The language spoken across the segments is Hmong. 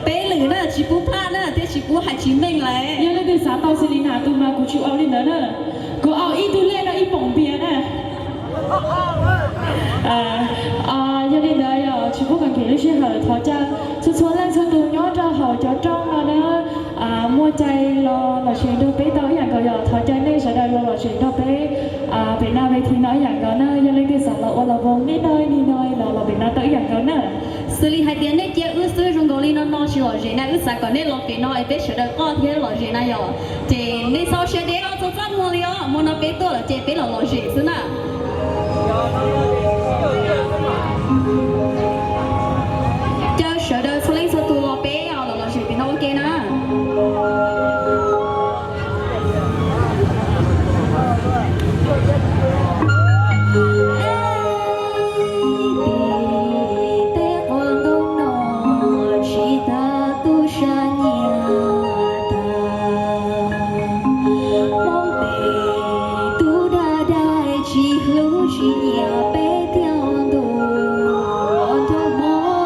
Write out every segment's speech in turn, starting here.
Peb lwm na, tsis pub plaj na, thiab tsis pub hais tsis meej lawm. Yog leej twg xav tau xws li Nas tus mas kuv tsis ua li ntawd na, kuv ua ib tug lej no ib poom npias na. Yog li ntawd yog tsis pub kom nkim lub sij hawm, thov caw txhua txhua leej txhua tus nyob rau hauv cov rooj no na, muaj cai los lom zem nrog peb tau ib yam nkaus, yog thov caw nej sawv daws los lom zem nrog peb pem no ve thi no ib yam nkaus na. Yog leej twg xav los ua los voos nej no ni no los los pem no tau ib yam nkaus na. Xws li hais tias nej cia wb xwb zoo nkaus li no no tsis lom zem na, wb xav kom nej los pem no es peb sawv daws qoj thiab lom zem na yom. Ces nej txhob siab deb os, txhob txaj muag li os, hmo no peb tuaj lawm ces peb los lom zem xwb na. Caw sawv daws txhua leej txhua tus los peb los lom zem pem no ua ke na. Tej qhov ntoo no tsis tas tub sab nyiam tas, Hmoob pem tub dab dab tsis hlub tsis nyiam peb thiaj ntuas nrog Hmoob.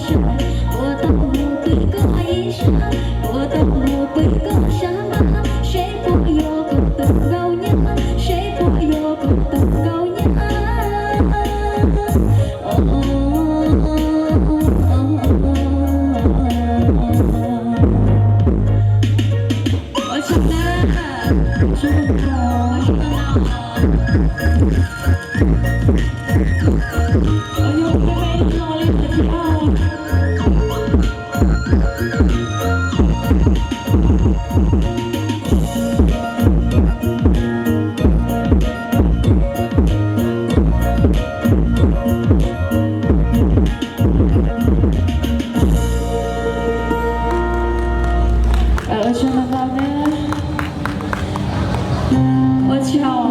Puas tau mus pw koj ib sab, puas tau mus pw koj sab npab, seb puas yog kuv tus nkauj nyab, seb puas yog kuv tus nkauj nyab. Ua tsaug na, ua tsaug na. Ua tsaug ntau ntau na. Ua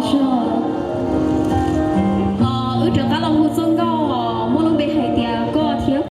tsaug. Wb rov qab los hu txoj nkauj